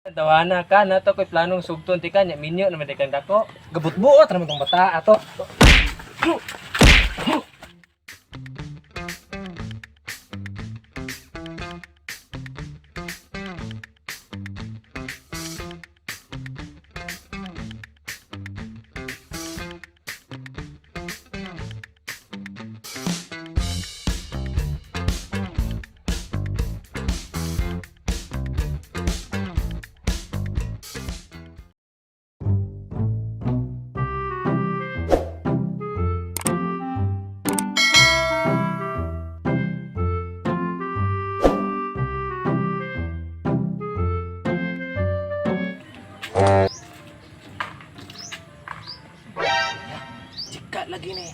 Tawana ka, nato ko'y planong sugton ti ka, nya minyo naman di kang dako. Gabot-buot naman tong bata ato. Chika lagi ni.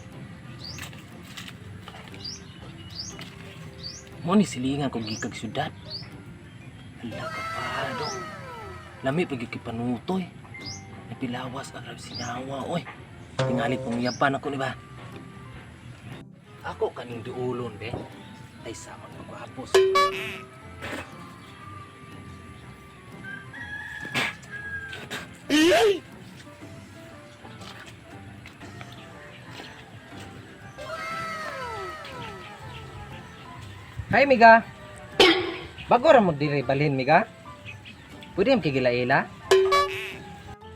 Mo ni silingan kog gikag syudad. Hala ka pa do. Lami pag panutoy. Napilawas ang rab sinawa oy. Tingali pong yapan ako ni ba. Ako kaning duulon be. Ay sama ng gwapos. Hi, Miga. Bago ra mo diri balhin, Miga. Pwede mo kigila-ila?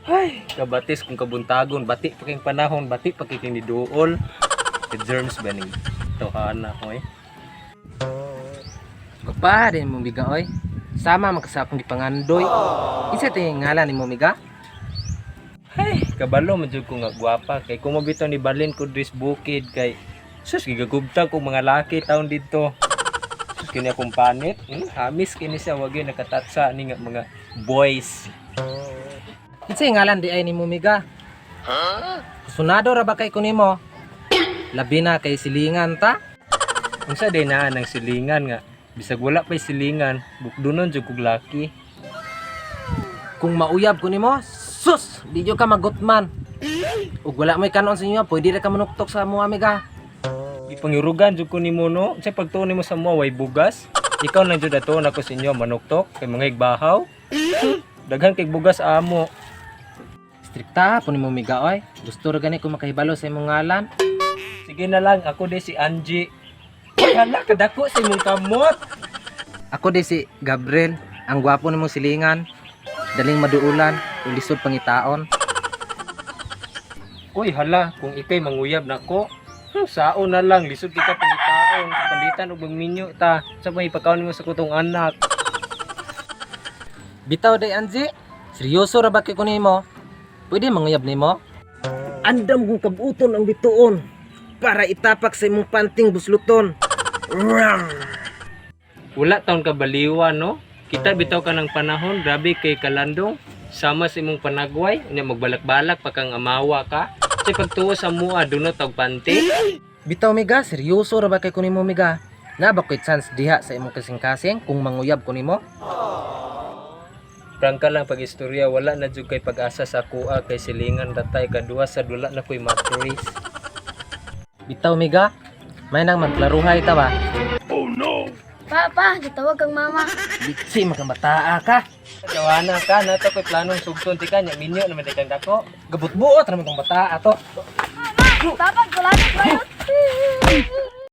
Ay, kabatis kung kabuntagon, bati pa king panahon, bati pa king niduol. The germs ba ni Tohana ko eh. Gapa din mo, Miga, oy. Sama man ka sa akong gipangandoy. Isa ti ngalan nimo, Miga? Ay, kabalo man jud ko nga gwapa kay kung mabitaw ni balin ko dris bukid kay sus gigagubtag kog mga laki taon didto. Sus kini akong panit, hamis kini siya wag gyud nakatatsa ni nga mga boys. Kinsa ngalan di ay nimo, Miga? Sunado ra ba kay kunimo? Labi na kay silingan ta. Unsa day naa ng silingan nga bisag wala pay silingan, bukdunon jud kog laki. Kung mauyab ko nimo, sus, di jud ka magutman. Ug wala mo'y kanon sa inyo, pwede ra ka manuktok sa mo, Miga. Gipangirugan jud ko nimo no, unsay pagtuon nimo sa mo way bugas. Ikaw lang jud atuon ako sa inyo manuktok kay mga igbahaw. Daghan kay bugas amo. Strikta po nimo, Miga, oy. Gusto ra gani ko makahibalo sa imong ngalan. Sige na lang, ako di si Angie. Uy, hala, kadako sa imong kamot. Ako di si Gabriel, ang gwapo nimo silingan. Daling maduulan, ug lisod pangitaon. Uy, hala, kung ikay manguyab nako, sao na lang, lisod kita pangitaon, panditan og magminyo ta, sa may ipakaon nimo sa kutong anak. Bitaw day Anji, seryoso ra ba kay ko nimo? Pwede manguyab nimo? Andam kong kabuton ang bituon para itapak sa imong panting busluton. Wala taon ka baliwa, no? Kita bitaw ka ng panahon, grabe kay kalandong. Sama sa imong panagway, unya magbalak-balak pa kang amawa ka. Sa pagtuo sa mua, dunot og panty. Bitaw miga, seryoso ra ba kay ko nimo miga? Na ba ko'y chance diha sa imong kasing-kasing kung manguyab ko nimo? Prangka lang pag-istorya, wala na jud kay pag-asa sa kuha kay silingan ratay kaduha sa dula na ko'y matris. Bitaw miga, may nang magklaruhay ta ba? Papa, gitawag kang mama. Bitsi makabataa ka. Tawana ka, nato ko'y planong sugton ti ka, nya minyo naman di kang dako. Gabot-buot ra man tong bataa ato. Papa, gulatot ba yun?